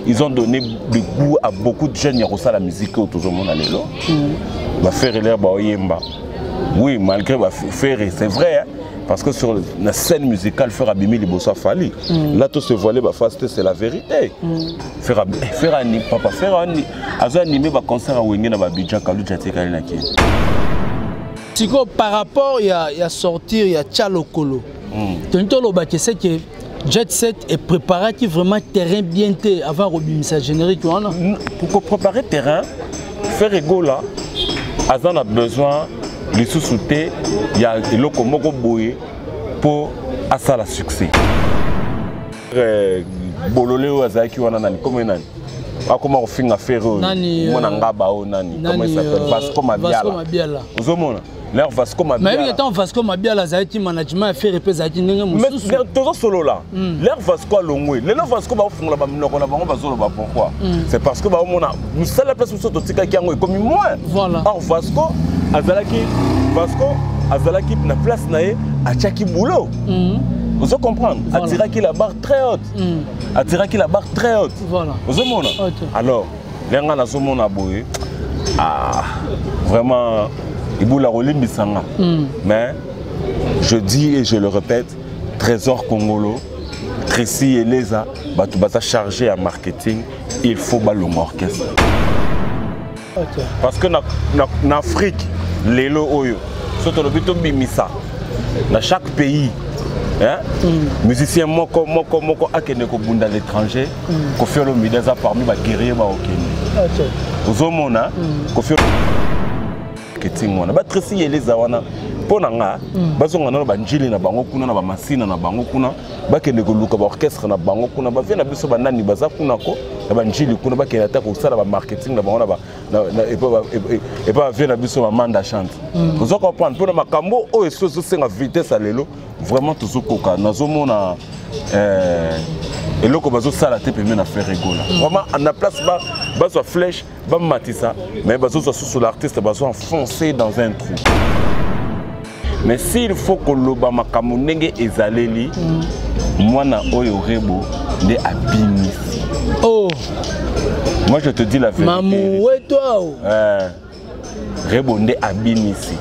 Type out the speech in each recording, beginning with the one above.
Ils ont donné le goût à beaucoup de jeunes ya kosala musique oyo tozomona lelo. Baferre lere baoyemba, oui, malgré baferre, c'est vrai, hein, parce que sur la scène musicale, Ferre abimi liboso Fally. Là, tout se voiler baface te, c'est la vérité. Ferre Ferre ani papa Ferre ani azo animé baconcert ya Wenge na baAbidjan, Kaluja atikali na Kini. Sikoyo, par rapport ya sortir ya Tya Lokolo, toni tolobaki c'est que Jet Set epreparaki vraiment terrain bien te avant kobimisa générique wana. Pour préparer terrain, Ferre Gola aza na besoin lisusu te ya eloko moko boye mpo asala succès. Bolole oyo azalaki wana, nani komo ye, nani akoma kofinga Ferre oyo? Nani, mwana ngaba oyo, nani, comment il s'appelle? Nani, Vasco Vasco Mabiala. Mabiala. Ozomona l'air Vasco Mayebi Mabiala. Ntango Vasco Mabiala azalaki, management ya Ferre mpe ezalaki ndenge mosusu. Tozosolola l'air Vasco alongwe, lelo Vasco baofungola baminoko na bango, bazoloba. Pourquoi? C'est parce que baomona mosala place mosusu totikaki yango ekomi moins. Or Vasco azalaki, Vasco azalaki na place na ye, atiaki boulot. Ozo comprendre? Atiraki la barre très haute. Atiraki la barre très haute. Ozomona? Alors ndenge nazomona boye, ah, vraiment ibula kolimbisanga. Mais je dis et je le répète, Trésor Congolo, Tracy Eleza, bato baza chargé ya marketing, il faut balonga orchestre. Parce que na Afrique lelo oyo, so tolobi tobimisa na chaque pays, hein? Musicien moko moko moko akende kobunda à l'étranger, Koffi Olomide aza parmi baguerrier baokende. Ozomona Koffi marketing wana, baTracy Eleza wana, mpo na nga, bazonga nano banjili na bango kuna, na bamasina na bango kuna, bakende koluka baorchestre na bango kuna. Bavie na biso banani baza kuna ko na banjili kuna, bakende ata kosala bamarketing na bango epa bavie na biso bamanda chante. Ozo comprendre? Mpona makambo oyo eso ezosenga vitesse ya lelo, vraiment tozokoka. Nazomona eloko bazosala te pembe na Ferre Gola. Vraiment, na place bazwa flèche bamatisa, mais bazozwa susu l'artiste, bazwa enfoncer dans un trou. Mais s'il faut koloba makambo ndenge ezaleli, mwana oyo Rebo nde abimisi. Oh. Moi, je te dis la vérité. Mamu wetu ao. Rebo nde abimisi.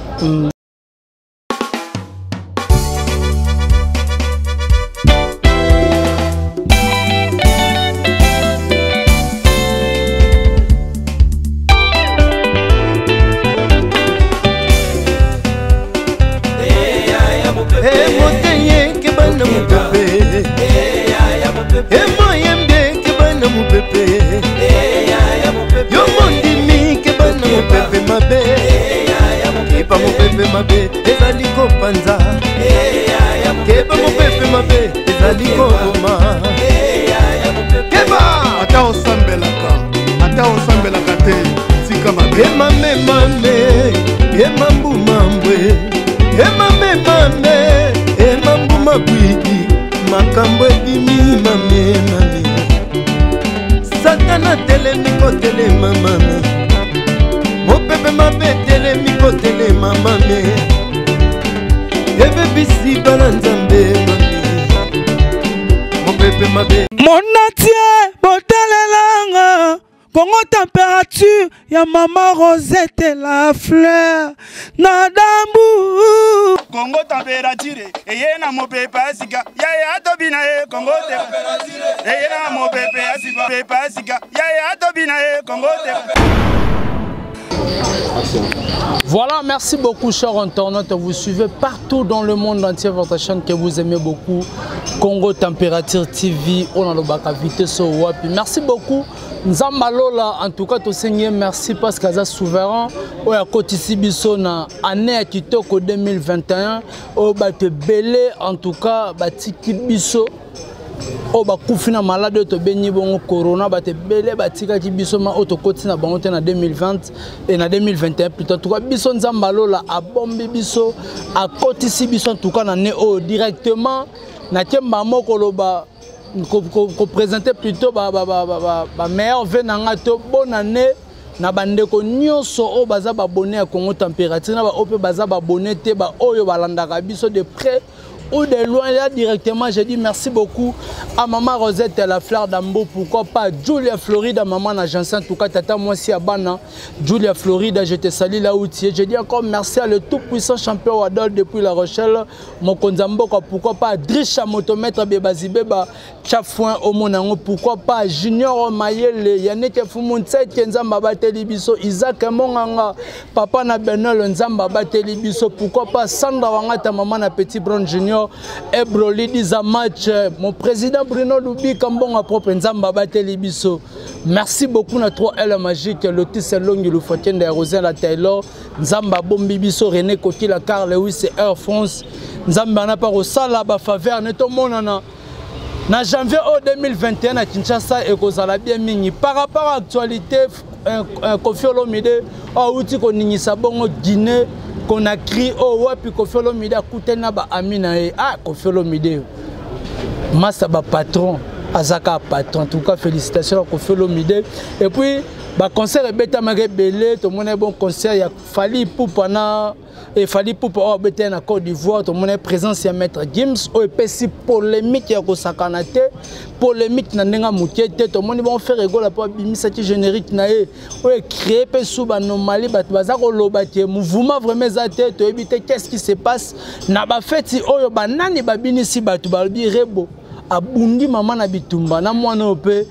Emoteyeke bana mopepe, emoyembi eke bana mopepe, yo mondimi ke bana mopepe mabe, keba mopepe mabe ezali kopanza, keba mopepe mabe ezali koboma, keba. Ata osambelaka, ata osambelaka te, tika mabe. Emamemame, emambumambwe, emamemame, emambuma kwiki, makambo ebimi mame mame. Satana telemi kotelema mame, mopepe mabe telemi kotelema mame, ebebisi bana Nzambe mame, mopepe mabe. Monatie botalelanga Kongo Température ya mama Rosette la fleur na dambu. Kongo Température eye na mopepe ya sika, yaya atobina ye. Kongo te eye na mopepe ya sika, pepe ya sika, yaya atobina ye. Kongo te. Voilà, merci beaucoup, chers internautes. Vous suivez partout dans le monde entier votre chaîne que vous aimez beaucoup, Congo Température TV. On a le bac à vitesse au wapi. Merci beaucoup. Nzamba Lola, en tout cas, Seigneur, merci parce que souverain. Oya kotisi biso na année ya kitoko 2021. Oyo bato ebele, en tout cas, batiki biso, oyo bakufi na malade oyo tobengi bongo corona. Bato ebele batikaki biso, ma oyo tokoti na bango te na 2020 et na 2021 plutôt. En tout cas, biso Nzambe alola abombi biso, akotisi biso en tout cas na ne oyo directement nakemba moko koloba koprésente plutôt bameilleur vœu na nga to bonne année na bandeko nyonso oyo baza babone ya Congo Température, na baoyo mpe baza babone te, baoyo balandaka biso de près. ou de loin. Là directement, je dis merci beaucoup à maman Rosette la fleur d'Ambo, pourquoi pas Julia Florida, maman agence en tout cas tata moi si abana Julia Florida, je te salue là où tu es. Je dis encore merci à le tout puissant champion Wadol depuis La Rochelle, mokonzi mboka, pourquoi pas Drisha motomètre Bebazibeba Chafouin Omonango, pourquoi pas Junior Mayele, Yannick Fumuntseke Nzamba bateli biso, Isaac Monganga, papa na Benol Nzamba bateli biso, pourquoi pas Sandra Wangata, maman na Petit Brown Junior, Ebroli Dizamatch, mon président Bruno Lubi Kambonga propre Nzamba bateli biso. Merci beaucoup na 3L magique, Lotis Longi Lufakenda ya Rosin la Taylor, Nzamba bombi biso, René Kokila, Carl Lewis et Air France. Nzamba na pa kosala ba faveur ne to monana. Na janvier 2021 na Kinshasa ekozala bien mingi par rapport à actualité. Koffi Olomide awuti koningisa bongo Guinée Conakry oyo wapi Koffi Olomide akutani na ba ami na ye. Ah, Koffi Olomide masa ba patron, azaka patron. En tout cas félicitations à Koffi Olomide. Et puis ba concert ebetamaka ebele, tomoni bon concert ya Fally Ipupa na et Fally Ipupa oyo abetaki na Côte d'Ivoire, tomoni présence ya Maître Gims oyo epesi polémique ya kosakana te, polémique na ndenge ya moke te. Tomoni bon Ferre Gola mpo abimisaki générique na ye oyo ecréé mpe su banomalie, bato baza koloba te mouvement vraiment eza te, toyebi te qu'est-ce qui se passe na bafeti oyo, banani babinisi bato balobi Rebo abundi mama na bitumba na mwana oyo mpe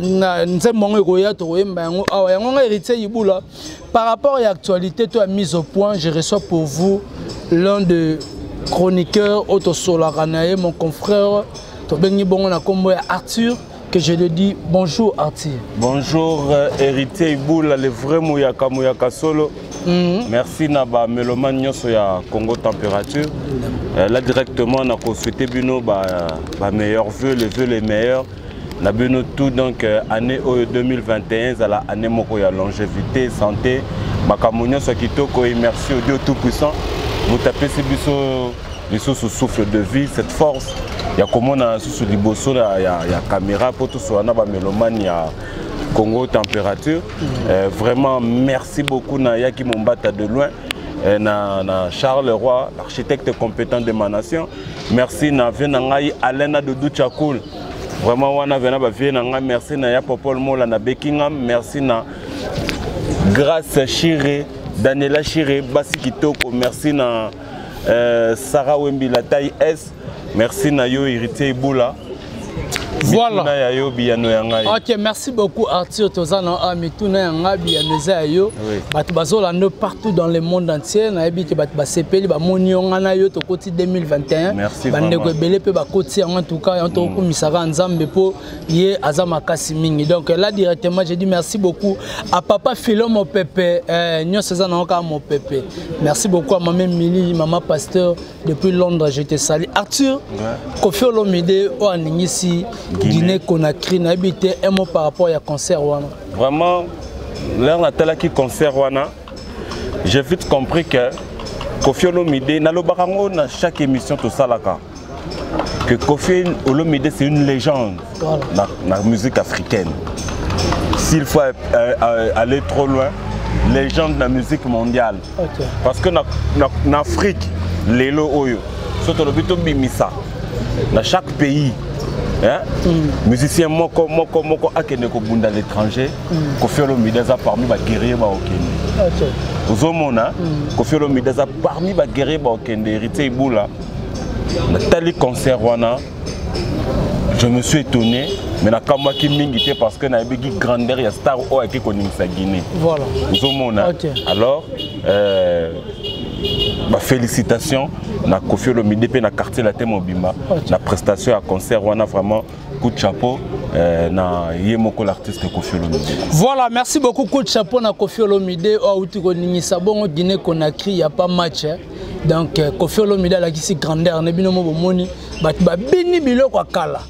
na nzembo yango ekoya tokoyemba yango awa. Yango nga Héritier Ibula, par rapport à l'actualité to ya mise au point, je reçois pour vous l'un des chroniqueurs otosolaka na ye, mon confrère, tobengi bongo na kombo ya Arthur, que je le dis bonjour Arthur. Bonjour Héritier Ibula, le vrai Mouyaka Mouyaka solo. Merci na ba mélomane nyonso ya Congo Température. Là directement na ko souhaiter bino ba meilleurs vœux, les vœux les meilleurs. Na bino tout donc année oyo 2021 ezala année moko ya longévité, santé, makambo nyonso ya kitoko et merci au Dieu tout-puissant. Moto apesi biso lisusu souffle de vie, cette force ya komona lisusu liboso ya caméra po tosola na ba mélomane ya Congo Température. Vraiment merci beaucoup na Yaki Mombata de loin, na Charles Roy, l'architecte compétent de ma nation. Merci na vie na ngai Alain Doudou Tchakoul. Vraiment wana vena ba vie na ngai, merci na ya Popol Mola na Beckingham, merci na Grâce Chiré, Daniela Chiré, Basi Kitoko, merci na Sarah Wembi la taille S, merci na yo Héritier Ibula. Voilà. Mituna ya yo biyano ya ngai. Ok, merci beaucoup Arthur Tozana a mituna ya ngai biyano eza ya yo. Bato bazolanda partout dans le monde entier, nayebi ke bato basepeli bamoni yo nga na yo tokoti 2021. Merci Bandeko vraiment. ebele mpe bakoti yango, en tout cas yango tokokumisaka Nzambe mpo ye aza makasi mingi. Donc là directement je dis merci beaucoup à papa Philo Mopepe, nyonso eza nango kaka Mopepe. Merci beaucoup à maman Mili, maman pasteur depuis Londres, je te salue. Arthur, Koffi Olomide oyo aningisi Guinée. Guinée Conakry, nayebi te un mot par rapport ya concert wana. Vraiment, l'heure natalaki concert wana, j'ai vite compris que Koffi Olomide, nalobaka yango na chaque émission tosalaka, que Koffi Olomide c'est une légende na musique africaine. S'il faut aller trop loin, légende de la musique mondiale. Parce que na Afrique, lelo oyo, soto lobi to bimisa, na chaque pays, hein, musicien moko moko moko akende kobunda à l'étranger, Koffi Olomide aza parmi ba guerrier ba okende. Ozomona, Koffi Olomide aza parmi ba guerrier ba okende. Héritier Ibula, natali concert wana, je me suis étonné, mais nakamwaki mingi te parce que nayebiki grandeur ya star oyo ayaki koningisa Guinée. Ozomona. Alors ba félicitations na Koffi Olomide pe na quartier latin mobimba, na prestation ya concert wana, vraiment coup de chapeau na ye moko l'artiste Koffi Olomide. Voilà, merci beaucoup, coup de chapeau na Koffi Olomide oyo auti koningisa bongo Guinée Conakry, y a pas match, hein. Donc Koffi Olomide alakisi grandeur na bino mo bomoni bato babini biloko ya kala,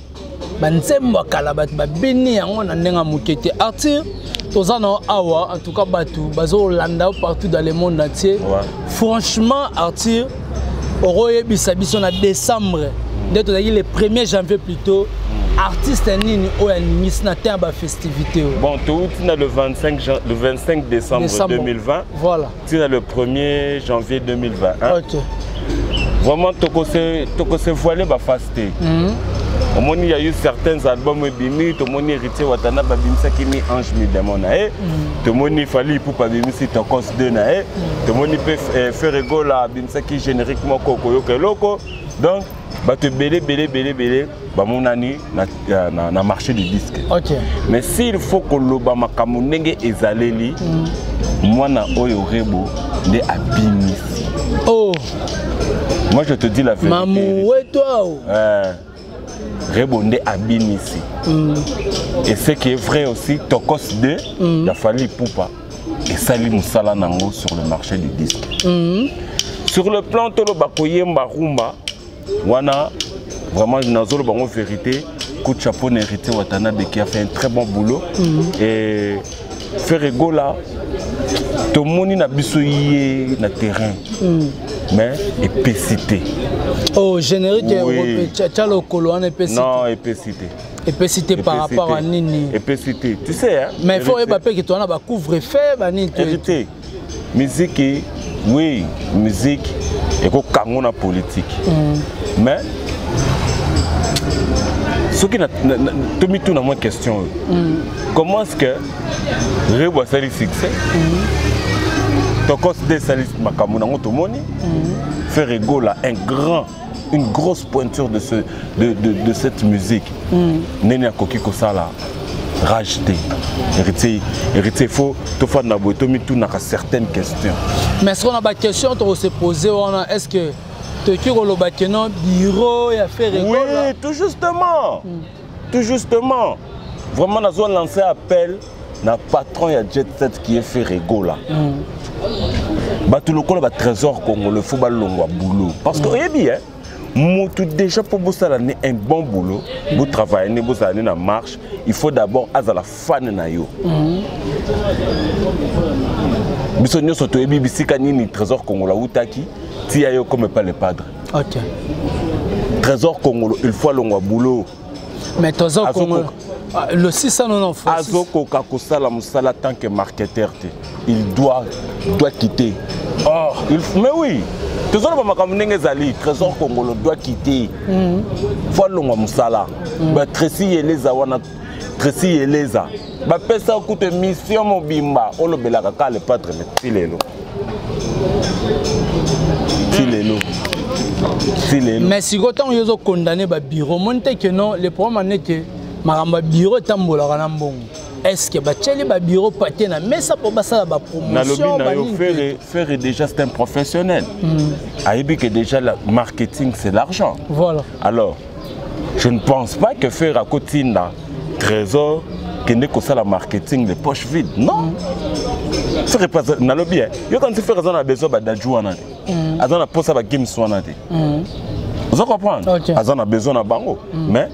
banzembo ya kala, bato babini yango na ndenge ya moke te. Arthur, toza na awa, en tout cas bato bazolanda yo partout dans le monde entier. Franchement Arthur, okoyebisa biso na décembre nde tozalaki le 1er janvier plutôt, artiste nini oyo aningisi na terme ba festivité oyo? Bon, touti na le 25 le 25 décembre, Décembre. 2020. Tina le 1er janvier 2021. Vraiment, tokose voiler baface te. Omoni, ya eu certains albums ebimi. Tomoni Héritier Watanabe abimisaki Mi Ange Mi Démon na ye. Tomoni Fally Ipupa abimisi Tokos 2 na ye. Tomoni mpe Ferre Gola abimisaki générique moko koyoka eloko. Donc bato ebele ebele ebele ebele bamonani na marché du disque. Mais s'il faut koloba makambo ndenge ezaleli, mwana oyo Rebo nde abimisi. Oh. Moi, je te dis la vérité. Mamu wetu ao. Rebo nde abimisi. Et ce qui est vrai aussi, Tokos 2 ya Fally Ipupa esali mosala nango sur le marché du disque. Sur le plan toloba koyemba rumba wana, vraiment, nazoloba bango vérité, coup de chapeau na Héritier Watanabe qui a fait un très bon boulot. Et Ferre Gola, tomoni na biso ye na terrain, mais epesi te. Oh, générique. Oui. Tya lokolo wana epesi? Non, epesi te. Epesi te par rapport à nini? Epesi te, tu sais, hein? Mais faut oyeba mpe ke towana bacouvre-feu, banini to. Héritier, musique, oui, musique ekokango na politique. Mais soki tomituna mwa question oyo: comment est-ce que Rebo asali succès, Tokos de esali makambo nango, tomoni Ferre Gola, un grand une grosse pointure de cette musique, ndenge akoki kosala rage te? Héritier, Héritier, faut tofanda boye, tomitunaka certaines questions. Mais soki na baquestion tokose pose wana, est ce que tokoki koloba ke non, bureau ya Ferre? Oui, tout justement, tout justement. Vraiment, nazo lancer appel na patron ya Jet Set qui est Ferre Gola. Bato lokola batrésor congolais, faut balongwa boulot, parce que oyebi, hein, motu déjà, mpo bosala ne un bon boulot, botravaille ne, bozala ne na marche, il faut d'abord azala fan na yo. Biso nyonso toyebi bisika nini Trésor Congolo awutaki tia yo comme pas le padre. Trésor Congolo, il faut alongwa boulot. Mais Trésor Congolo, le 690. Azokoka kosala mosala tant que marketeur te. Il doit quitter. Oh. Mais oui, tozoloba makambo ndenge ezali. Trésor Congolo doit quitter. Faut alongwa mosala. Batracy Yeleza wana, Tracy Yeleza, bapesa kutu mission mobimba, olobelaka kaka le padre. Mais ti lelo, ti lelo, ti lelo. Mais sikoyo, ntango yo ozokondane babureau, omoni te ke non, le problème ane ke makambo ya bureau etambolaka na mbongo? Est ce que batieli babureau pate na mesa mpo basala bapromotion? Nalobi na yo, Ferre déjà, c'est un professionnel. Ayebi que déjà le marketing, c'est l'argent. Alors je ne pense pas que Ferre akotinda Trésor kende kosala marketing les poches vides. Non. Ferre pas, nalobi, yo kanisi Ferre aza na besoin badaju wana te, aza na posa bagames wana te. Oza comprendre? Aza na besoin na bango, mais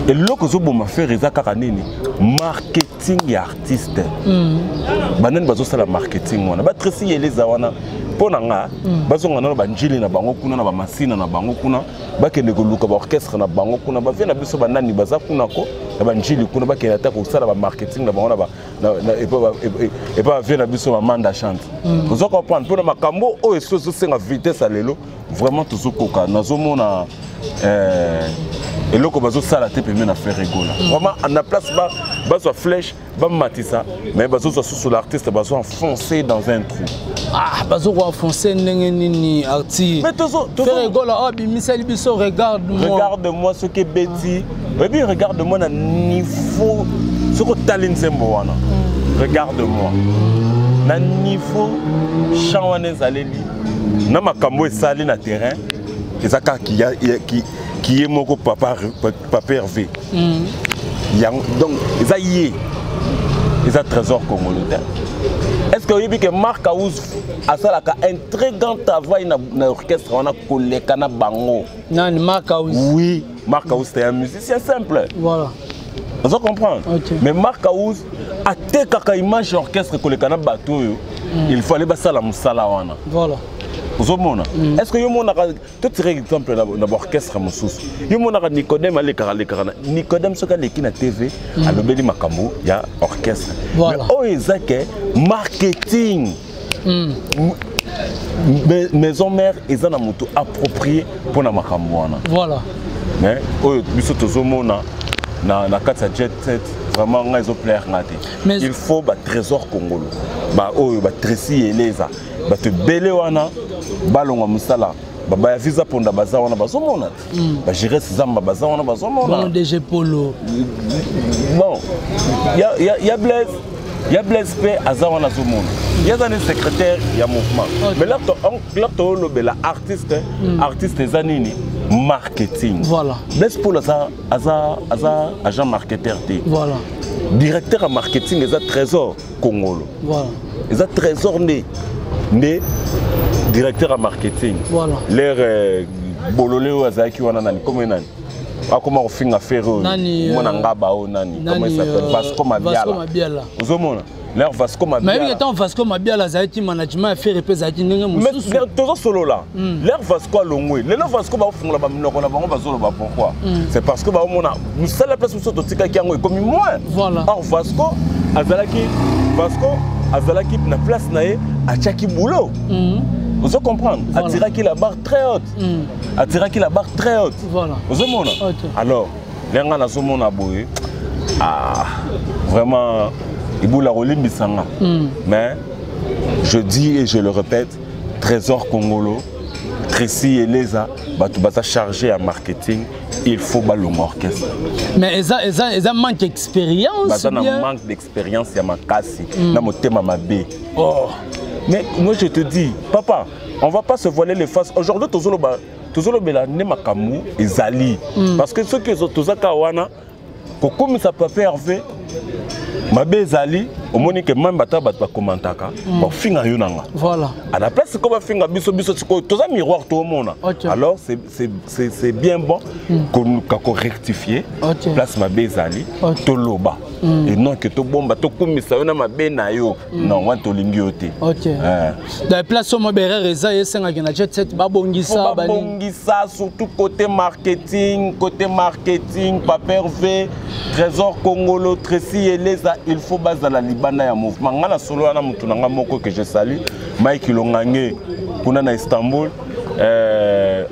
eloko ezoboma Ferre eza kaka nini? Marketing ya artiste. Banani bazosala marketing wana? Batracy Yeleza wana, mpo na nga, bazonga nano banjili na bango kuna, na bamasina na bango kuna, bakende koluka baorchestre na bango kuna. Bavie na biso banani baza kuna ko na banjili kuna, bakende ata kosala bamarketing na bango epa bavie na biso bamanda chante. Oza comprendre? Mpona makambo oyo eso ezosenga vitesse ya lelo, vraiment tozokoka. Nazomona eloko bazosala te pembeni na Ferre Gola. Vraiment, na place bazwa flèche bamatisa, mais bazozwa susu l'artiste, bazo enfoncer dans un trou. Ah, bazokoenfonce ndenge nini, arti? Mais tozo Ferre Gola oyo abimiseli biso Regarde moi. Regarde moi, soki ebeti, oyebi Regarde moi na niveau, soki otali nzembo wana Regarde moi na niveau chant wana ezaleli na makambo esali na terrain, eza kaka ki ye moko papa, papa Hervé. Yango, donc eza ye, eza Trésor Congolo te. Est ce que oyebi ke Mark House asalaka un très grand travail na orchestre wana koleka na bango? Nani, Mark House? Oui, Mark House, c'est un musicien simple. Ozo comprendre? Mais Mark House atekaka image ya orchestre koleka na bato oyo il fallait basala mosala wana. Ozomona? Est ce que yo monaka, totire exemple na baorchestre mosusu, yo monaka Nicodème alekaka, alekaka na Nicodème, soki aleki na TV, alobeli makambo ya orchestre? Mais oyo eza ke marketing. Maison mère eza na moto approprié mpona makambo wana. Voilà. Mais oyo biso tozomona na kati ya jet set, vraiment ngai ezoplaire nga te. Il faut batrésor Kongolo, baoyo batresi eleza, bato ebele wana balongwa mosala, babaya visa mponda baza wana bazomona te, bagires zamba baza wana bazomona. Bon, DG Polo. Bon, ya Blaise, ya Blaise mpe aza wana azomona, ye aza ni secrétaire ya mouvement. Mais là toolobela artiste. Artiste eza nini? Marketing. Voilà. Blaise Polo aza agent marketeur te. Voilà. Directeur ya marketing eza Trésor Kongolo. Voilà. Eza Trésor nde directeur ya marketing. Voilà. L'air bolole oyo azalaki wana, nani komo nani akoma kofinga Ferre oyo? Nani, mwana ngaba oyo nani, comment il s'appelle? Nani, Vasco Vasco Mabiala. Mabiala. Ozomona l'air Vasco mayebi Mabiala. Ntango Vasco Mabiala azalaki, management ya Ferre mpe ezalaki ndenge mosusu. Tozosolola l'air Vasco alongwe, lelo Vasco baofungola baminoko na bango, bazoloba. Pourquoi? C'est parce que baomona mosala place mosusu totikaki yango ekomi moins. Voilà. Or Vasco azalaki na place na ye, atiaki boulot. Ozo comprendre? Voilà. Atiraki la barre très haute. Atiraki la barre très haute. Voilà. Ozomona? Ok. Alors ndenge nazomona boye, ah, vraiment ibula kolimbisanga, mais je dis et je le répète, Trésor Kongolo, Tracy Eleza, bato baza chargé ya marketing, il faut balonga orchestre. Mais eza manque expérience? Baza na bien. Manque d'expérience ya makasi na motema mabe. Oh, mais moi je te dis, papa, on va pas se voiler les faces aujourd'hui. Tozoloba, tozolobela nde makambo ezali, parce que soki tozaka wana kokomisa papa Hervé mabe ezali, omoni ke même ata bato bakomantaka, bafinga yo nanga. Voilà. À la place sikoyo bafinga biso, biso sikoyo toza miroir, toomona. Alors c'est bien bon koluka korectifier place mabe ezali, toloba et non ke tobomba, tokumisa yo na mabe na yo. Non, wana tolingi yo te. Ok. Eh. Dans place oyo mwa erreur eza, esengaki na jet set babongisa. Faut babongisa surtout côté marketing, côté marketing. Papa Hervé, Trésor Kongolo, Tracy Eleza, il faut bazala libanda ya mouvement. Nga na solo wana, motu na nga moko que je salue, Mike Longange kuna na Istanbul.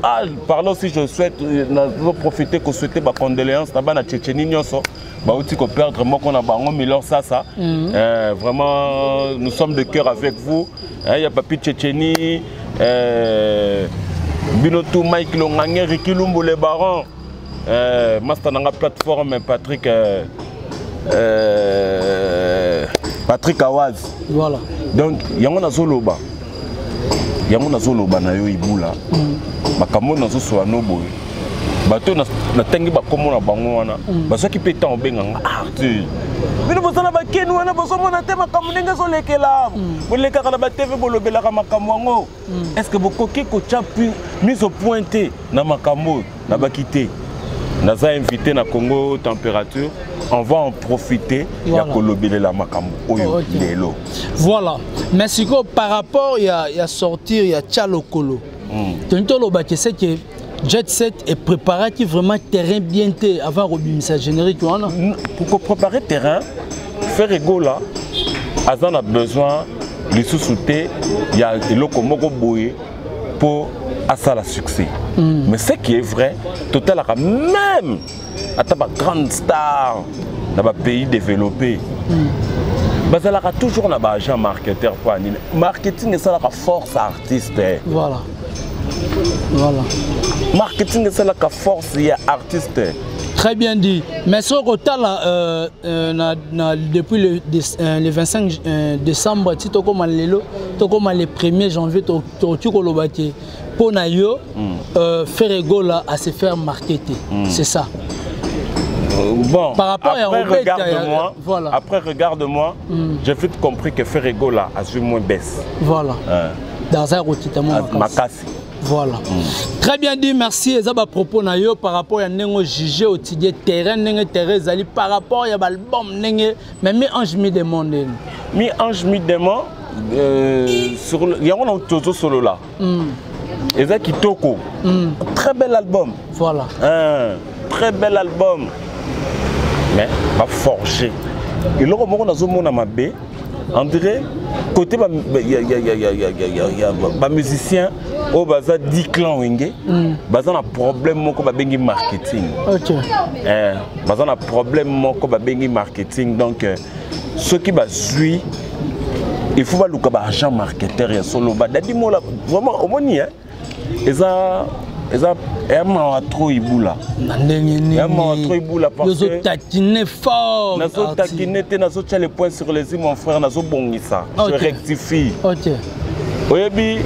Ah, par là aussi je souhaite nazo profiter kosouhaiter bacondoléance na bana Tchétchénie nyonso bauti koperdre moko na bango, Milor Sasa. Vraiment, nous sommes de cœur avec vous. Hein, ya papi Tchétchénie, bino tout, Mike Longange, Ricky Lumbu le baron, master nanga plateforme, Patrick Awaz. Voilà. Donc yango nazoloba, yango nazoloba na yo ibula, makambo oyo nazosola no boye, bato oyo natangi bakombo na bango wana bazwaki mpe ntango obenganga Arthur, bino bozala bakeni wana, bozomona te makambo ndenge ezolekela, bolekaka na batv, bolobelaka makambo yango, est ce que bokoki kotya mise au point te na makambo oyo? Nabaki te, naza invité na Congo Température, on va en profiter ya kolobelela makambo oyo lelo. Voilà. Mais sikoyo par rapport ya sortir ya Tia Lokolo, tolingi tolobaki c'est que Jet Set epreparaki vraiment terrain bien te avant kobimisa générique wana. Pour préparer terrain, Ferre Gola aza na besoin lisusu te ya eloko moko boye mpo asala succès. Mais ce qui est vrai, totalaka même ata bagrande star na bapays développé, bazalaka toujours na baagent marketeur. Mpo ya nini? Marketing esalaka force artiste. Voilà. Marketing esalaka force ya artiste. Très bien dit. Mais soki kotala depuis le 25 décembre ti tokóma lelo, tokóma le 1er janvier, tokoki koloba te mpo na yo, Ferre Gola a se faire marketer, c'est ça? Bon, Par rapport à après, Robert, regarde-moi, voilà. Après, regarde-moi, j'ai vite compris que Ferre Gola a joué moins baisse. Voilà. Dans un rotita mo makasi. Makasi. Voilà. Très bien dit, merci. Eza ba propos na yo par rapport ya ndenge juger otidie terrain, ndenge terrain ezali par rapport ya ba album, ndenge mais mi ange mi demande. Mi ange mi démon, yango na tozo solo là. Eza kitoko. Très bel album. Voilà. Un très bel album. Mais ba forger. Eloko moko nazomona mabe. On dirait côté ba ya ya ya ya ya ya ya ba musicien oyo baza 10 clan Wenge, baza na problème moko babengi marketing. Eh, baza na problème moko babengi marketing. Donc soki bazwi, il faut baluka baagent marketeur ya solo. Badadi Mola vraiment, omoni, hein, eza eya mawa trop, Ibula. Na ndenge Ya mawa trop, Ibula, parce que ozotakine fort. Nazotakine te, nazotia les points sur les i, mon frère, nazobongisa. Je rectifie. Oyebi,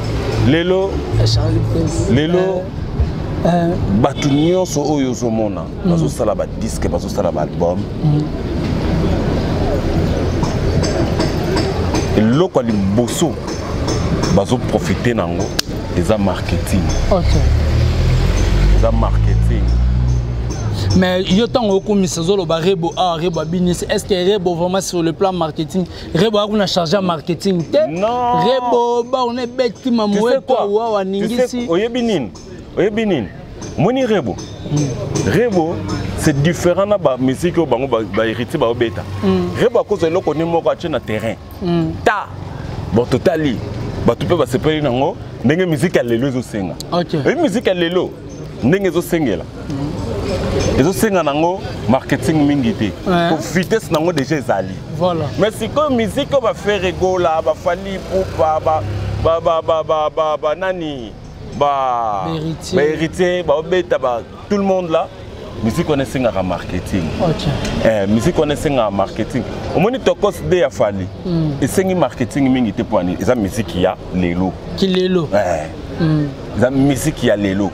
lelo Charlie Prince. Lelo bato nyonso oyo ozomona bazosala badisque, bazosala baalbum, eloko ya liboso bazoprofite nango eza marketing. Eza marketing. Mais yo, ntango okomisa, ozoloba Rebo awa, Rebo abinisi, est ce que Rebo vraiment, sur le plan marketing, Rebo akuna charge ya marketing te? Non. Rebo baona ebeti mamoeto awa waningisi. Oyebi nini? Oyebi nini? Moni Rebo, Rebo c'est différent na bamusike oyo bango bahéritier baobeta. Rebo akozwa eloko nini moko atie na terrain ta bon, totali bato mpe basepeli nango ndenge musique ya lelo ezosenga. Oyebi musique ya lelo ndenge ezosengela, ezosenga nango marketing mingi te, po vitesse nango déjà ezali. Mais sikoyo musique oyo baFerre Gola, baFally Ipupa, banani, bahéritier baobeta, tout le monde là, musique wana esengaka marketing. Musique wana esengaka marketing. Omoni Tokos de ya Fally, esengi marketing mingi te. Po ani? Eza musique ya lelo. Kilelo. Eza musique ya lelo.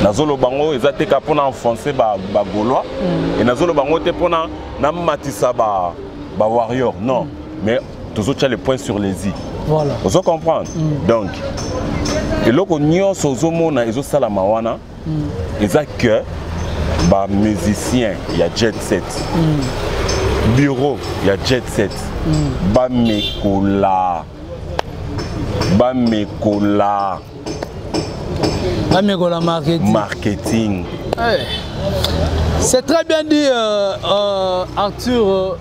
Nazoloba ngo eza te ka mpona enfoncer bagaulois e, nazoloba ngo te mpona namatisa bawarrior, non, mais tozotia le point sur les i. Ozo comprendre? Donc eloko nyonso ozomona ezosalama wana eza que bamusicien ya jet set, bureau ya jet set, bamekola, bamekola. Bamekola marketing. Marketing. Hey. C'est très bien dit, Arthur.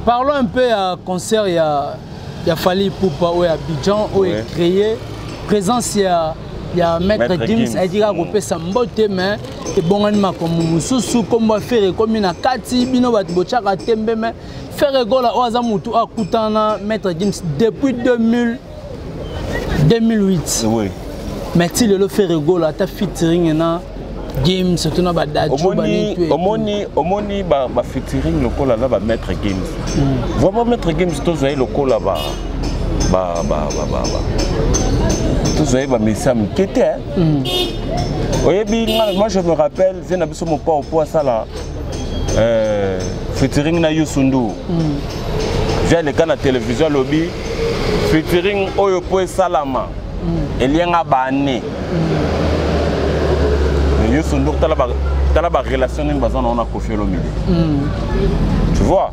Parlons un peu à concert, il y a Fally Ipupa ou à Abidjan, où est créé présence, il y a Maître, Maître Gims, Gims. ayaki kopesa mbote, mais ebongani makambo mosusu, kombo Ferre ekomi na kati. Bino bato botiaka tembe, mais Ferre Gola oyo aza motu akutana Maître Gims depuis 2000, 2008. Mais ti lelo Ferre Gola ata featuring na Gims, surtout na badaju. Omoni, omoni, omoni ba featuring lokola na ba Maître Gims, vraiment Maître Gims tozwa ye lokola ba ba ba ba ba ba tozwa ye bamesi ya mike te. Oyebi, moi je me rappelle vie na biso Mopao po asala featuring na Youssou N'Dour, vie aleka na télévision, alobi featuring oyo po esalama elianga baane. Mais Youssou N'Dour, tala barelation nini baza nango na Koffi Olomide, tu vois?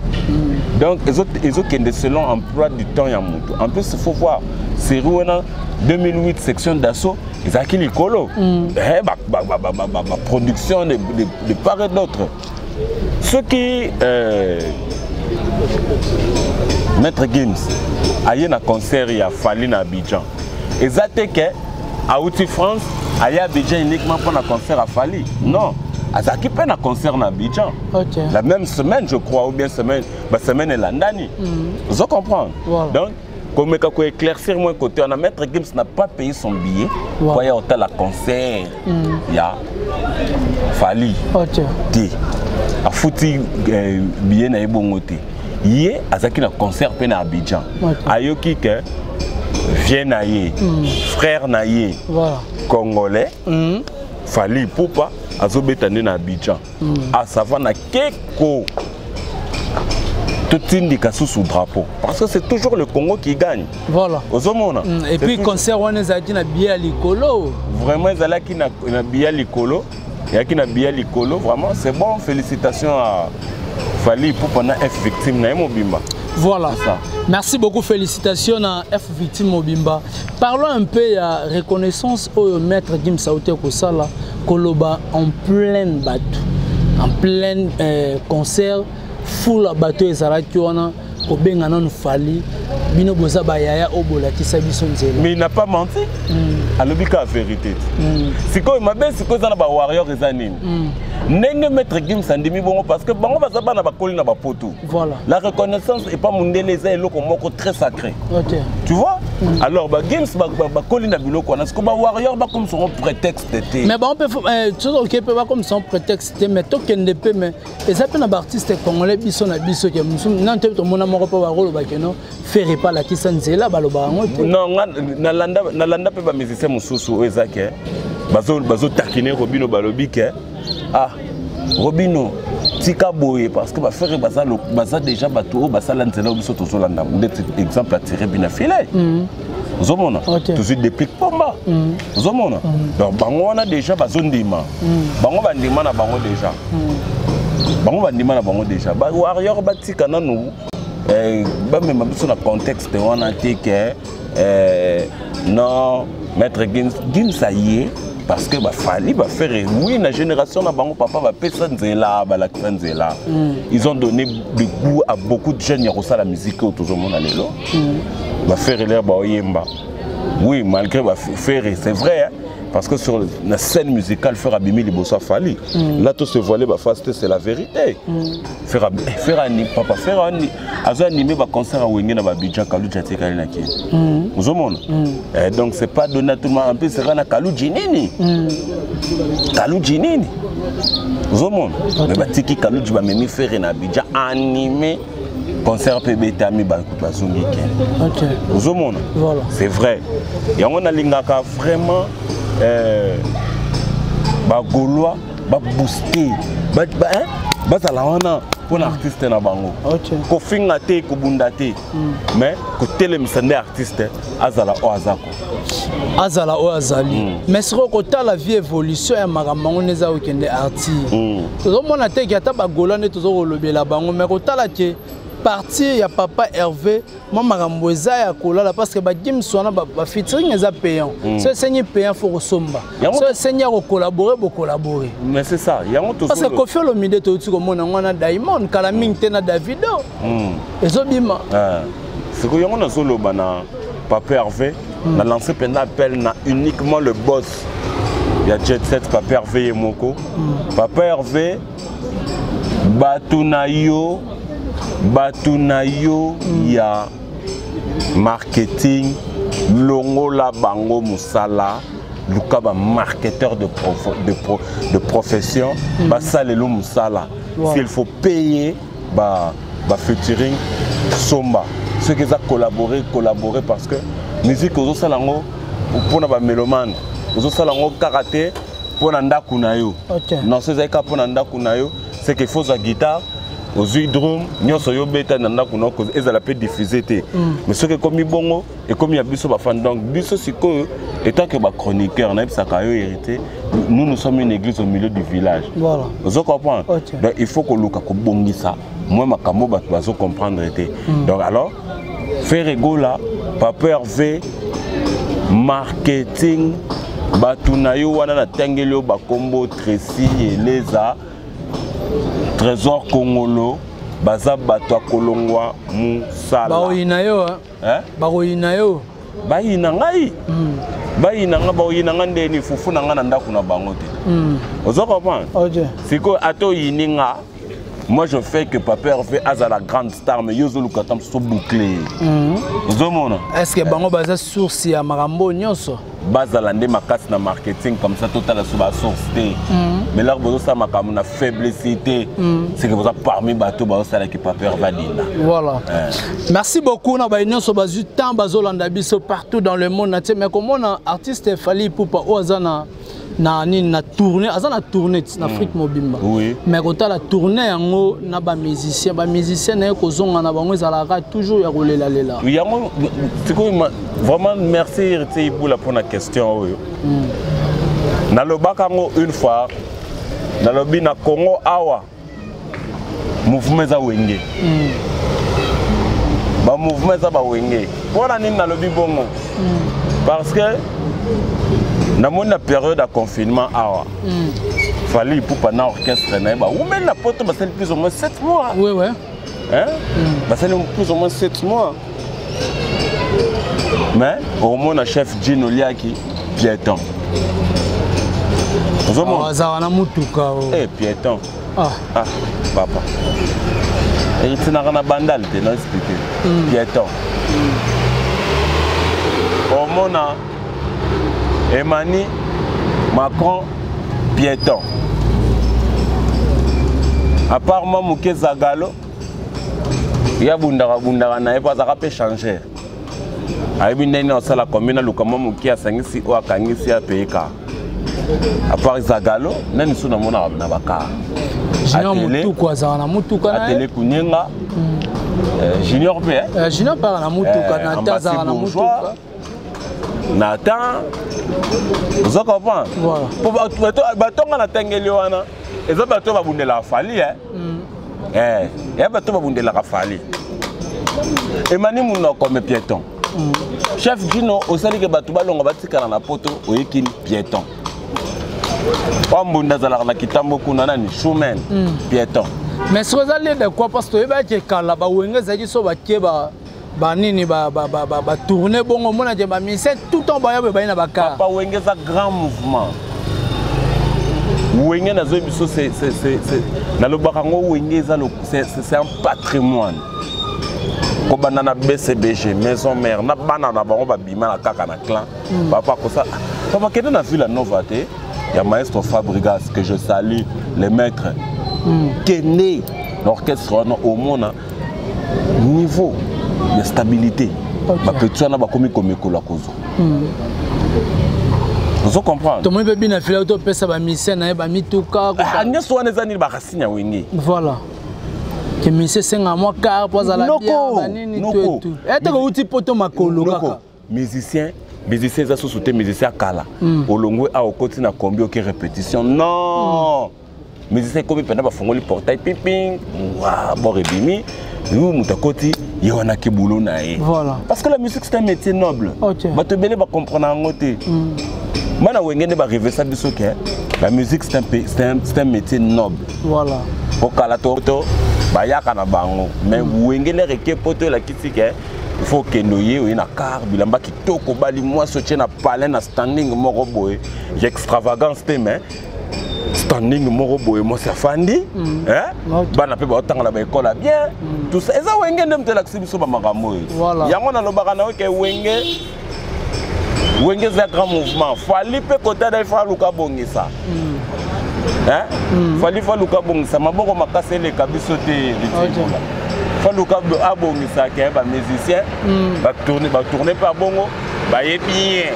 Donc ezokende selon emploi du temps ya moto. En plus, il faut voir série wana 2008, Section d'Assaut ezalaki likolo. Eh, baproduction de part et d'autre. Soki Maître Gims aye na concert ya Fally na Abidjan, eza te ke auti France aye Abidjan uniquement mpo na concert ya Fally, non, azalaki mpe na concert na Abidjan la même semaine, je crois, ou bien semaine, basemaine elandani. Ozo comprendre? Voilà. Donc komeka koéclaircir moi côté wana, Maître Gims n'a pas payé son billet po aya otala concert ya Fally te. Afuti billet na ye bongo te. Ye azalaki na concert mpe na Abidjan. Ayoki ke vie na ye, frère na ye congolais Fally Ipupa azobeta nde na Abidjan, asava na keko totindika susu drapeau, parce que c'est toujours le Congo qui gagne. Ozomona? Et puis concert wana ezalaki na billet ya likolo. Vraiment, ezalaki na billet likolo, ezalaki na billet likolo. Vraiment, c'est bon, félicitations à Fally Ipupa na F Victime na ye mobimba. Voilà. C'est ça. Merci beaucoup, félicitations à F Victime Mobimba. Parlons un peu à reconnaissance au Maître Gims auti kosala, koloba en plein bateau, en plein concert, foule bateau ezalaki wana. Kobenga nanu Fally, bino boza bayaya oyo bolakisa biso nzela. Mais il n'a pas menti. Alobi kaka vérité te. Sikoyo mabe sikoyo eza na bawarrior eza nini? Ndenge Maître Gims andimi bongo, parce que bango baza bana bakoli na bapoto. Voilà. La reconnaissance epa mondele eza eloko moko très sacré. Tu vois? Alors bagims bakoli na biloko wana, sikoyo bawarrior bakomisa yango prétexte te. Mais bango mpe soki oke mpe bakomisa yango prétexte te, mais tokende mpe, mais eza mpe na baartiste congolais, biso na biso ke mosusu nanu te tomona moko mpo bakoloba ke no, Ferre epa alakisa nzela, balobaka yango te. Non, nga nalanda mpe bamusicien mosusu oyo eza ke bazotakine Robino, balobi ke ah, Robino tika boye, parce que baFerre baza déjà bato oyo basala nzela oyo biso tozolanda. Ndeti exemple atire bina file, ozomona? Tozwi Déplique Pomba, ozomona? Donc bango wana déjà bazondima, bango bandima na bango déjà, bango bandima na bango déjà. Bawarrior batika nanu bamema biso na contexte wana te ke non, Maître Gims, Gims aye parce que baFally, baFerre, oui, na génération na bango, papa, bapesa nzela, balakisa nzela. Ils ont donné le goût à beaucoup de jeunes ya kosala musique oyo tozomona lelo. BaFerre lere baoyemba, oui, malgré baFerre, c'est vrai, hein, parce que sur la scène musicale, Ferre abimi liboso aFally. Là to se voiler baface te, c'est la vérité. Ferre, Ferre ani papa, Ferre ani azo animé baconcert a Wenge na baAbidjan, Kaluji atikali na kini, ozomona? Eh, donc c'est pas donné à tout le monde. En plus sera na Kaluji nini, Kaluji nini, ozomona? Mais batiki Kaluji, bamemi Ferre na Abidjan, animé concert mpe ebetami, bato bazongi kene. Ozomona? Voilà. C'est vrai, yango nalingaka vraiment bagaulois babooste hein? Bazala wana mpona artiste na bango. Kofinga te, kobunda te, mais kotelemisa nde artiste azala oyo aza ko azala oyo azali. Mais sikoyo kotala vie, évolution ya makambo yango nde eza kokende, artiste, tozomona te ke ata bagaulois nde toza kolobela bango, mais kotala ke partir ya papa Hervé, mwa makambo eza ya kolala, parce que bagims wana bafeaturing eza payant. So esengi payant, faut kosomba. So esengi ya kocollaborer, bocollaborer. Mais c'est ça yango. Parce que Kofi Olomide, touti komona yango wana, Diamond kala mingi te na Davido, ezobima. Sikoyo yango nazoloba na papa Hervé, na lancé mpenza appel na uniquement le boss ya Jet Set, papa Hervé ye moko. Papa Hervé, bato na yo, bato na yo ya marketing, longola bango mosala, luka bamarketeur de profession, basalelo mosala. S'il faut payer ba featuring, somba. Soki eza collaborer, collaborer, parce que musique ozosala yango mpona bamélomane, ozosala yango kaka te mpo na ndako na yo. Non, so ezali kaka mpo na ndako na yo, c'est que faut ozwa guitare, ozwi drum, nyonso yo obeta na ndako na yo, ezala mpe diffuse te. Mais soki ekomi bongo, ekomi ya biso bafan. Donc biso sikoyo, étant que bachroniqueur, nayebisaka yo hérité, nous, nous sommes une église au milieu du village. Ozo comprendre? Donc il faut koluka kobongisa mwa makambo bato bazo comprendre te. Donc alors Ferre Gola, papa Hervé, marketing, bato na yo wana natangeli yo bakombo, Tracy Eleza, Trésor Kongolo, baza bato ya kolongwa mosala. Bakoyina yo. Hein? Bakoyina yo. Bayina ngai, bayina ngai, bakoyina ngai ndeni? Fufu na ngai na ndako na bango te. Ozo comprendre? Sikoyo ata oyini nga, moi je fais que papa Hervé aza la grande star, mais yo ozoluka ta mosusu boucle, ozomona? Est ce que bango baza source ya makambo nyonso? Bazala nde makasi na marketing, comme ça totala so basource te. Mais lors bozosala makambo na faiblesse te, c'est que boza parmi bato bazosalaki papa Hervé adinda. Voilà, merci beaucoup na baye nyonso bazwi temps bazolanda biso partout dans le monde entier. Mais komona artiste Fally Ipupa oyo aza na nini, na tournée, aza na tournée na Afrique mobimba. Mais kotala tournée yango na bamusicien na ye, kozonga na bango ezalaka toujours ya kolelalela. Yango sikoyo vraiment merci Héritier Ibula mpona question oyo. Nalobaka yango une fois, nalobi na Congo awa mouvement eza Wenge, bamouvement eza baWenge. Mpona nini nalobi bongo? Parce que namoni na période ya confinement awa, Fally Ipupa na orchestre na ye bawumeli na poto, basali plus ou moins 7 mois. Oui, oui. Hein? Basali plus ou moins 7 mois. Mais okomona chef Gino Liaki piéton. Ozomona? Azala na mutuka o. Eh piéton. Ah. Ah, papa. Etinaka na bandal te na expliquer. Piéton. Omona Emani Macron piéton. À part moi moke Zagalo ye abundaka bundaka na ye mpo azalaka mpe changer ayebi ndenge nini asala combien aluka mwa moke asangisi oyo akangisi apeye kaka à part Zagalo nani so namonaka na bakar Junior Mutuku azalaka na mutuka na ye. Atele Kunyenga Junior mpe Junior mpe azalaka na mutuka na te azalaka na mutuka Nathan oza comprendre voilà. po bato nga natangeli wana eza bato babundelaka Fally ya bato babundelaka Fally emani monoko me piéton. Chef Gino osaliki bato balonga batikala na poto oyekini piéton wa mbunda azalaka na kitambo kuna nani Shumen piéton. Mais soki eza lieu de quoi, parce que toyebaki ekala bawenge ezalaki so bakie banini batourne bongo omonake bamusicien tout temps baya boye baye na bacar. Papa, Wenge eza grand mouvement. Wenge nazoyebi biso, nalobaka yango, Wenge eza c'est un patrimoine kobanda na BCBG, Maison Mère, na bana na bango babima na kaka na clan. Papa kosa papa kende na Villa Nova te ya maestro Fabrigas que je salue, le maître. Kende l'orchestre wana omona niveau ya stabilité. Bapeti wana bakomi komekola kozwa, ozo comprendre? Tomoni mpe bina fila topesa bamusicien na ye bamituka. Nyonso wana eza nini? Baracine ya Wenge. Voilà ke musicien esenga mwa car po azala bien banini tout ete kouti poto makolo kaka. Musicien eza susu te musicien akala olongwe awa okoti na kombi oke répétition, non. Musicien ekomi mpenza bafongoli portail piping wa bor ebimi yu moto akoti ye wana ke boulot na ye. Voilà. Parce que la musique, c'est un métier noble. Bato ebele bacomprendre yango te. Bana Wenge nde barevesa biso ke la musique, c'est un métier noble. Voilà. Okala to bayaka na bango mais Wenge lere eke poto elakisi ke il faut okende oye oye na car, bilamba kitoko, bali mwasi otie na palais na standing moko boye ya extravagance te, mais standing moko boye mwasi afandi, bana mpe baotanga na baekole ya bien, tout ça eza Wenge nde moto elakisi biso bamakambo oyo. Yango nalobaka na yo ke Wenge eza grand mouvement. Fally mpe kotala ifo aluka abongisa. Fally fo aluka abongisa maboko makasi eleka biso te. Fo aluka abongisa ke bamusicien batourne mpe abongo baye bien.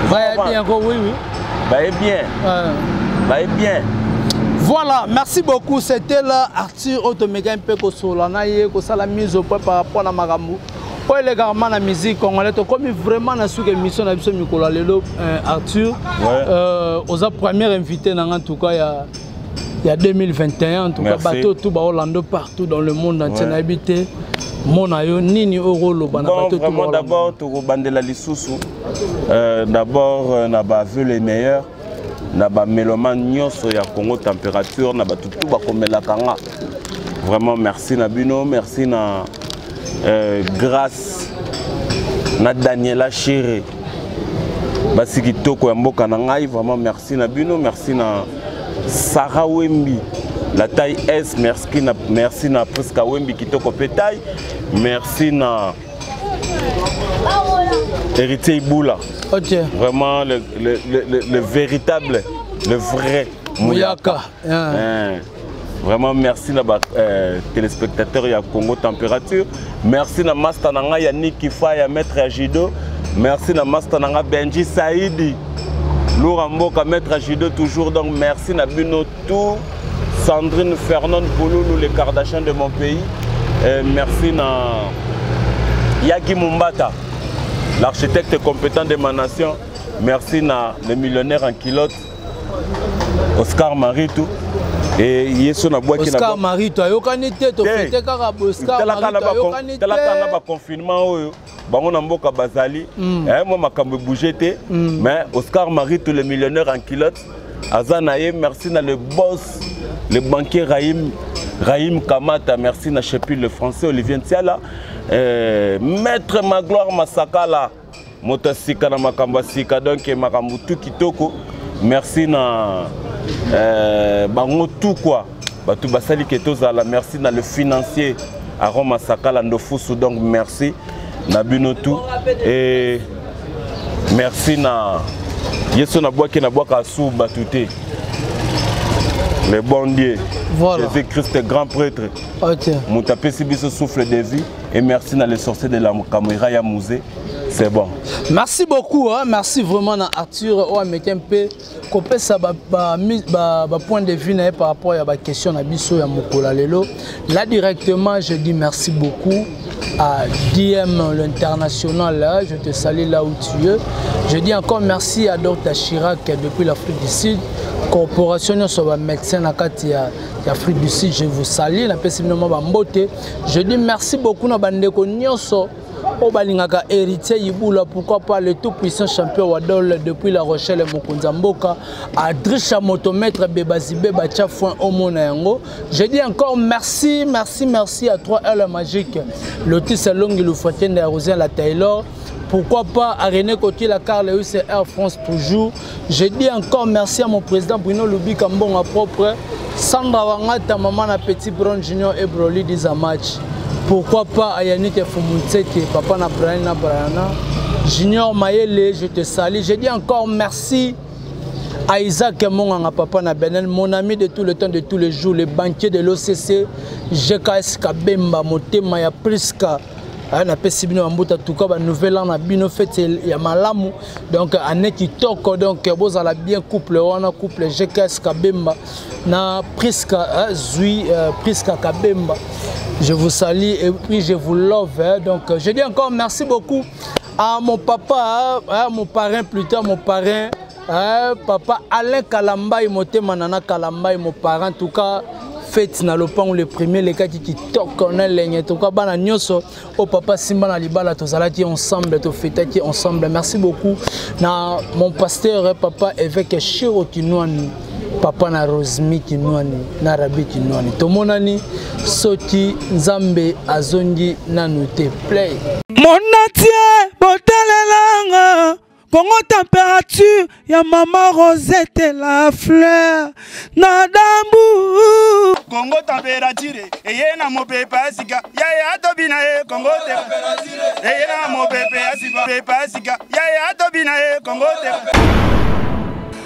Baye bien ko, oui. Baye bien, baye bien. Voilà, merci beaucoup. C'était là Arthur Otomega mpe kosola na ye kosala mise au point par rapport à makambo oyo elekaka na musique congolais. Tokomi vraiment na suka émission na biso mikolo ya lelo. Arthur, oza premier invité na nga en tout cas ya 2021 en tout cas. Bato tout baolando partout dans le monde entier, nayebi te mona yo nini oyo oloba na bato. Vraiment, d'abord tokobandela lisusu d'abord na bavœux les meilleurs na bamélomane nyonso ya Congo Température, na bato tu bakomelaka nga. Vraiment merci na bino, merci na Grâce na Daniela Chere, basi kitoko ya mboka na ngai. Vraiment merci na bino, merci na Sarah Wembi la taille S, merci na Priska Wembi kitoko pe taille, merci na Héritier Iboula. Vraiment le véritable, le vrai Mouyaka. Hein. Vraiment merci na ba téléspectateurs ya Congo Température. Merci na master na nga Yannick Kifa ya maître ya judo. Merci na master na nga Benji Saidi. Loura Mboka, maître à judo toujours. Donc merci na bino tout. Sandrine Fernande Bouloulou, les Kardashian de mon pays. Merci na Yagi Mumbata, l'architecte compétent de ma nation. Merci na le millionnaire en culotte, Oscar Maritou. Et yeso na bwaki. Oscar Marito ayokani te, tofete kaka Oscar Marito ayokani te. Talaka na baconfinement oyo bango na mboka bazali mwa makambo ebouge te, mais Oscar Marito, le millionnaire en culotte, aza na ye. Merci na le boss, le banquier Raïm. Raïm Kamata, merci na Chepil le français, Olivier Ntiala, Maître Magloire Masakala, moto ya sika na makambo ya sika, donc makambo tout kitoko. Merci na bango tout quoi. Bato basali ke tozala, merci na le financier Aaron Masakala Ndofusu, donc merci na bino tout et merci na yeso na bwaki na bwaka sous bato te. Le bon Dieu, Voilà. Jésus-Christ grand prêtre. Ok. Moto apesi biso souffle de vie et merci na les sorciers de la caméra ya musée. C'est bon. Merci beaucoup, hein. Merci vraiment na Arthur oyo ameki mpe kopesa ba point de vue na ye par rapport ya ba question na biso ya mokolo ya lelo. Là directement, je dis merci beaucoup à DM l'international, hein. Je te salue là où tu es. Je dis encore merci à Dr Chirac depuis l'Afrique du Sud, corporation nyonso ba médecin na kati ya Afrique du Sud, je vous salue, napesi bino mwa ba mbote. Je dis merci beaucoup na bandeko nyonso oyo balingaka Héritier Ibula, pourquoi pas le tout puissant champion Wadol depuis La Rochelle, mokonzi ya mboka, Adrisha Motomètre Bebazibe Bacha Foin Omona yango. Je dis encore merci, merci, merci à 3L Magique, Lotis Longi Lufatende ya Rosien la Taylor. Pourquoi pas à René Coty, la Carl Lewis et Air France toujours. Je dis encore merci à mon président Bruno Lubika Mbonga propre, Sandra Wangata, maman na Petit Brown Junior et Broly Dizamach. Pourquoi pas à Yannick Fumutseke, papa na Brian na Brianna, Junior Mayele, je te salue. Je dis encore merci à Isaac Monganga, papa na Benin, mon ami de tout le temps, de tous les jours, le banquier de l'OCC, GKS Kabemba, Motema ya Priska. Aya napesi bino bambuta, en tout cas ba nouvel an na bino, fête ya malamu, donc année kitoko, donc bozala bien couple wana, couple GKS Kabemba na Priska, hein, Zui, Priska Kabemba, je vous salue et puis je vous love, hein. Donc je dis encore merci beaucoup à mon papa, hein, à mon parrain plutôt, mon parrain, hein, papa Alain Kalambaye, motema nana Kalambaye, mon parrain, en tout cas fête na lopango le premier le kaki kitoko na lenge, en tout cas bana nyonso au papa Simba na libala tozalaki ensemble, tofetaki ensemble. Merci beaucoup na mon pasteur papa évêque Shiro Kinwani, papa na Rosemi Kinwani na Rabi Kinwani. Tomonani soki Nzambe azongi nanu te play. Mon entier botalelanga Congo température ya maman Rosette la fleur na dambu. Congo température eye na mopepe ya sika ya ya tobina ye Congo température eye na mopepe ya sika pepe ya sika ya ya tobina ye Congo température.